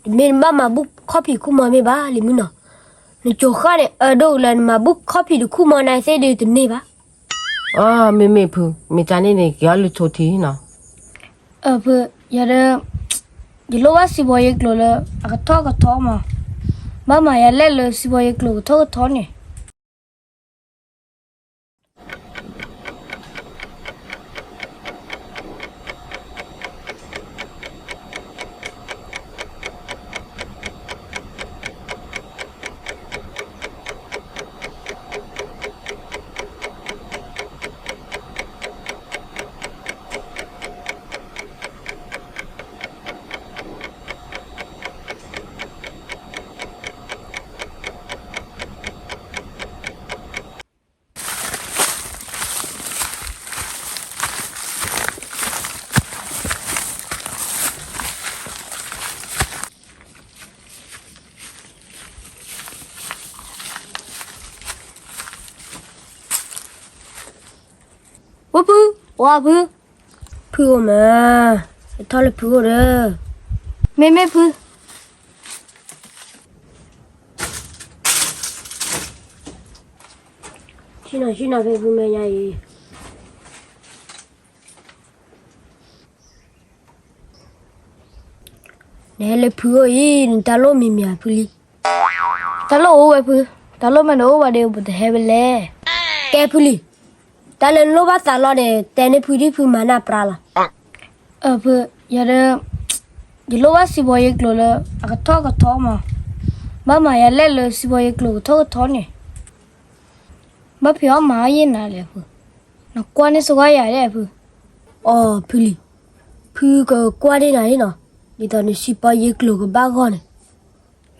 တမ့ၢ်နဘၣ်မၤဘူၣ်ခီၣ်ဖံးခူၣ်မီၤမ့ၢ်ဘၣ် လံၤမုၣ်နီၤ. နကိၤဃၣ်န့ၣ် အၢဒိၣ်လၢနမၤဘူၣ်ခီၣ်ဖံးတခူၣ်မီၤနၤသ့ၣ်ဒုးတန့ၢ်ဘၣ်. အၢ မ့မ့ၢ်ဖု, မ့ၢ်တၢ်န့ၣ်န့ၣ် က့ၤအီၣ်လုၢ်ထိထံနီၤ. အၢ ဖု, ယၤဒီး ယလိၣ်ဘၣ်စံးပီယ့ကျိၤလၢအကထီၣ်ကထီမး, ဘၣ်မၤယၤလဲၣ်လၢစံးပီယ့ကျိၤကထီၣ်ကထီန့ၣ်. ဝဲဖု, ဝဲဖု, ဖုအိၣ်မး, ယထီၣ်လၢဖုအိၣ်ဒီး, မ့မ့ၢ်ဖု, ဆ့ၣ်နီၤဆ့ၣ်နီၤဖဲဖုမဲာ်ညါအံၤ နဟဲလၢဖုအိၣ်အံၤ နတၢ်လိၣ်မံၤမံၤဧါဖုလံ. တၢ်လိၣ်အိၣ်ဝဲဖု, တၢ်လိၣ်မ့ၢ်တအိၣ်ဘၣ်ဒီး ပတဟဲဝဲလဲၣ်. ကဲဖုလံ, တၢ်လၢနလိၣ်ဘၣ်သးလီန့ၣ် တဲန့ၢ်ဖုဒ်ဖုမၤနၢ်ပြါလီၤ. အၢ ဖု, ယၤဒီး ယလိၣ်ဘၣ်စံးပီယ့ကျိၤလၢအကထီၣ်ကထီမး, ဘၣ်မၤယၤလဲၣ်လၢစံးပီယ့ကျိၤကထီၣ်ကထီန့ၣ်. ဘၣ်ဖဲအီၣ်မၤအီၣ်ယဲၢ်နၤလဲၣ်ဖု, နကွၢ်န့ၢ်စ့ၢ်ကီးယၤဒၣ်ဖု. အီ ဖုလံ, ဖုကကွၢ်န့ၢ်နၤန့ၣ်နီၤ, ဒ်သိးနစံးပီယ့ကျိၤကဘၣ်ဂီၢ်န့ၣ်.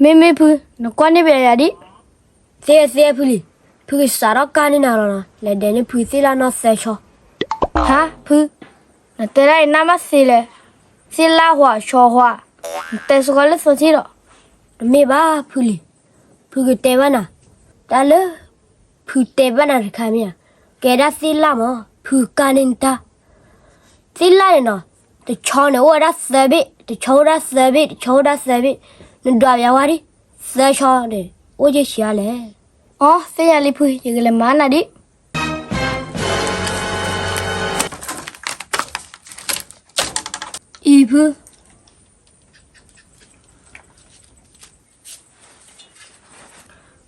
မ့မ့ၢ်ဖု, နကွၢ်န့ၢ်ဘၣ်ယၤဒံး. သ့သ့ဖုလံ, ဖုကစးထီၣ်ကၢ်န့ၢ်နၤလီၤနီၤ, လဲၤဒဲးန့ၢ်ဖုသ့ၣ်လၣ်နီၢ်သၢဆီ. ဟါ ဖု, နတဲဒၣ်အံၤနၢ်မးသ့လဲၣ်, သ့ၣ်လၣ်ဟွါဆီဟွါ, နတဲစ့ၢ်ကီးလၢသီထံလီၤ. တမ့ၢ်ဘၣ်ဖုလံ, ဖုကတဲဘၣ်နၤ, တၢ်လၢ ဖုတဲဘၣ်နၤတခါမ့ၢ်ဧါ, ကဲဒၣ်သ့ၣ်လၣ်မး ဖုကၢ်န့ၢ်နတၢ်. သ့ၣ်လၣ်န့ၣ်နီၤ, တဆီန့ၣ်အိၣ်ဝဲဒၣ်သၢဘ့ၣ်, တဆီအိၣ်ဒၣ်သၢဘ့ၣ်, တဆီအိၣ်ဒၣ်သၢဘ့ၣ်, နဒွးပျးဝဲဒၣ် သၢဆီန့ၣ် အိၣ်ယဲၢ်ဆံးအါလဲၣ်. အီ သ့ၣ်ညါလံဖု, ယကလဲၤမၤနၤဒံး. အံၤဖု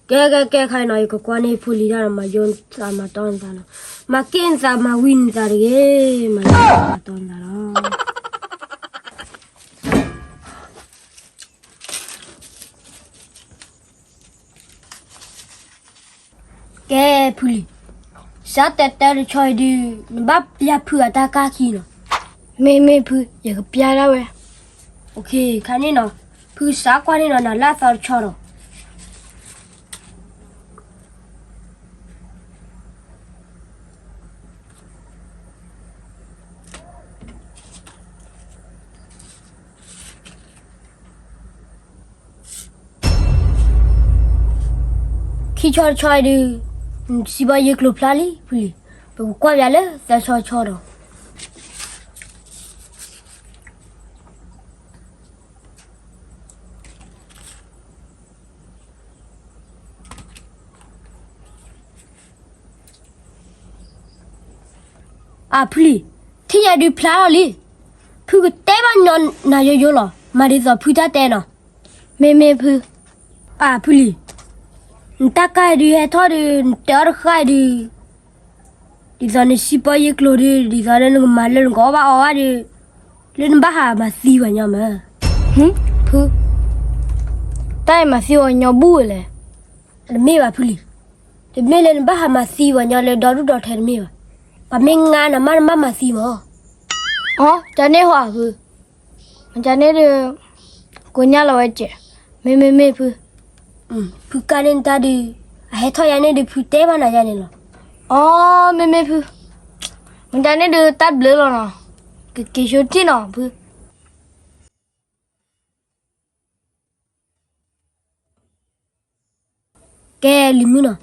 ကဲ ကဲ ကဲ ခါအံၤနီၤ ယကကွၢ်န့ၢ်ဖိလံၤတၢ်ဒီး မၤယိနသးမၤတီနသးလီၤ. မၤက့ၣ်နသး မၤဝံနသးတဂ့ၤ, မၤယိနသးမၤတီနသးလီၤ. ကဲ ဖုလံၤ, စးတဲတဲတဆီအံၤဒုး နဘၣ်ပျၢ်ဖုအတၢ်ကၢ်ခံနီၤ. မ့မ့ၢ်ဖု ယကပျၢ်ဒၣ်ဝဲ. ခါန့ၣ်နီၤ, ဖုစးကွၢ်န့ၢ်နီၤ နလၢအသီတဆီဒီး ခံဆီတဆီအံၤဒုး စံးဘီယ့ကျိၤဖျါလံ ဖုလံၤ, ပကကွၢ်ပျးလၢသၢဆီတဆီဒီး. အၢ ဖုလံၤ, ထံၣ်ညါဒုးဖျါထီၣ်လံ. ဖုကတဲဘၣ်ညီနၤယိယိလီၤ, မၤဒ်သိးဖုတၢ်တဲနီၤ. မ့မ့ၢ်ဖု. အၢ ဖုလံၤ, နတၢ်ကၢ်ဒုးဟဲထီၣ်ဒုး နတဲအီၤတဃၣ်ဒုး ဒ်သိးနစံးဘီယ့ကျိၤဒုး ဒ်သိးလၢနကမၤလၢနကအီၣ်ဘၣ်အီဘၣ်ဒုး လၢနဘၣ်ဟးမၤသံပှၤညီမး. ဖု, တၢ်အံၤမၤသံပှၤညီဘူၣ်ဝဲလဲၣ်. တမ့ၢ်ဘၣ်ဖုလံၤ, တမ့ၢ်လၢနဘၣ်ဟးမၤသံပှၤညီလၢဒီဒူၣ်ဒီထၢတမ့ၢ်ဘၣ်. ပှၤမ့ၢ်ငါနၤမး နဘၣ်မၤသံမး. အီ တၢ်န့ၣ်ဟီဧါဖု, မတၤန့ၣ်ဒုး ကိညၢ်လီၤဝဲစဲး, မ့မ့ၢ်မ့ၢ်ဖု. ဖုကၢ်န့ၢ်နတၢ်ဒုး အဟဲထီၣ်ယၤန့ၣ်ဒုး ဖုတဲဘၣ်နၤယၤန့ၣ်လီၤ. အီ မ့မ့ၢ်ဖု, မတၤန့ၣ်ဒုးတၢ်ဘျုးလီၤနီၤ, ကက့ၤဆိထံၣ်နီၤဖု. ကဲလံၤမုၣ်နီၤ,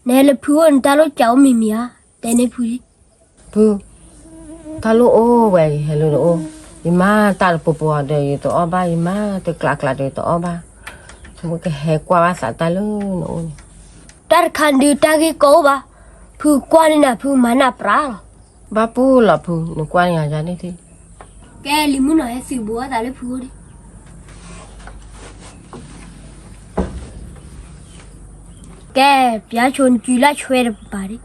နဟဲလၢဖုအိၣ် နတၢ်လိၣ်ကးအိၣ်မံၤမံၤဧါ, တဲန့ၢ်ဖုလံ. ဖု, တၢ်လိၣ်အိၣ်ဝဲအံၤ ဟဲလၢတအိၣ်. ယမၤတၢ်တပူၤပူၤဒီးယတအီၣ်ဘၣ်, ယမၤတကျးကျးဒီးယတအီၣ်ဘၣ်. မ့ၢ်ကဟဲကွၢ်ဘၣ်သးတၢ်လၢနအိၣ်န့ၣ်. တၢ်တခါဒုးတၢ်ဂ့ၢ်ကီအိၣ်ဘၣ်, ဖုကွၢ်န့ၢ်နၤဖုမၤနၢ်ပြးလီၤ. ဘၣ်ပူၣ်လီၤဖု, နကွၢ်န့ၢ်ယၤန့ၣ်ထံၣ်. ကဲလံၤမုၣ်နီၤ ဟဲသုးဘူးအသးလၢဖုအိၣ်ဒံး. ကဲ, ပျါဆိနကုလၢဆွဲတပၤဒံး.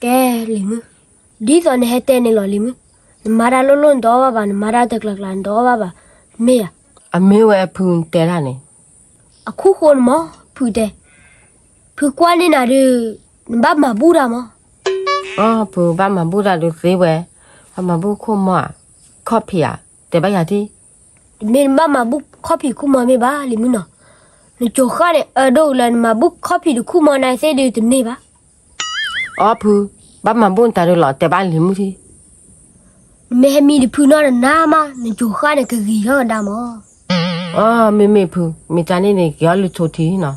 ကဲလံၤမုၣ်, ဒ်သိးနဟဲတဲန့ၣ်လီၤလံၤမုၣ်, နမၤတၢ်လိၣ်လိၣ်နတအီၣ်ဘၣ်ဘၣ်, နမၤတၢ်တကျးကျးနတအီၣ်ဘၣ်ဘၣ်, မ့ၢ်ဧါ. အမ့ၢ်ဝဲဖုတဲတၢ်န့ၣ်. အခိၣ်ဃိန့ၣ်မး, ဖုတဲ, ဖုကွၢ်န့ၢ်နၤဒီး, နဘၣ်မၤဘူၣ်တၢ်မး. အီ ဖုဘၣ်မၤဘူၣ်တၢ်ဒုးသ့ဝဲ, ဘၣ်မၤဘူၣ်ခိၣ်မီၢ်ဧါ, ခီၣ်ဖံးဧါ, တဲဘၣ်ယၤထံၣ်. တမ့ၢ်နဘၣ်မၤဘူၣ်ခီၣ်ဖံးခိၣ်မီၢ်မ့ၢ်ဘၣ်လံၤမုၣ်နီၤ, နစိၤဃၣ်န့ၣ်အၢဒိၣ်လၢနမၤဘူၣ်ခီၣ်ဖံးတခိၣ်မီၢ်နၤသ့ၣ်ဒုးတန့ၢ်ဘၣ်. အီ ဖု, ဘၣ်မၤဘူၣ်နတၢ်ဒုးလီၤ တဲဘၣ်လံၤမုၣ်ထံၣ်. နမ့ၢ်ဟဲမံဒီးဖုနီၢ်တနၤမး, နစိၤဃၣ်န့ၣ်ကဂ့ၤထီၣ်ကဒါမး. အီ မ့မ့ၢ်ဖု, မ့ၢ်တၢ်န့ၣ်န့ၣ် က့ၤအီၣ်လုၢ်ထိထံနီၤ.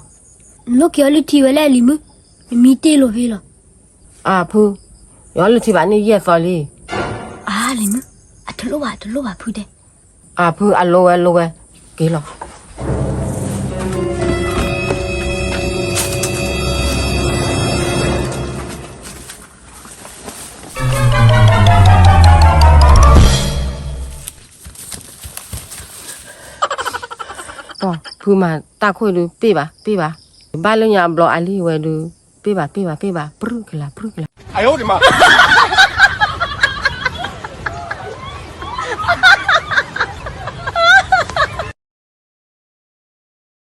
နလိၣ်က့ၤအီၣ်လုၢ်ထံဝဲလဲၣ်လံၤမုၣ်, နမံတ့ၢ်လိာ်ဖဲလီၤ. အီ ဖု, ယအီၣ်လုၢ်ထံဘၣ်န့ၣ်ယဲၢ်သီလံ. အါလံၤမုၣ်, အတလိၣ်ဘၣ်တလိၣ်ဘၣ်ဖုတဲ. အီ ဖုအလိၣ်ဝဲလိၣ်ဝဲ, က့ၤလီၤ. ဖုမၤတၢ်ခိၣ်ဒုး ပ့ၢ်ဘၣ်ပ့ၢ်ဘၣ်, ဘၣ်လၢညါအဘျီအလံၤဝဲဒုး, ပ့ၢ်ဘၣ်ပ့ၢ်ဘၣ်ပ့ၢ်ဘၣ်, ပြုၢ်ကလၤပြုၢ်ကလၤ.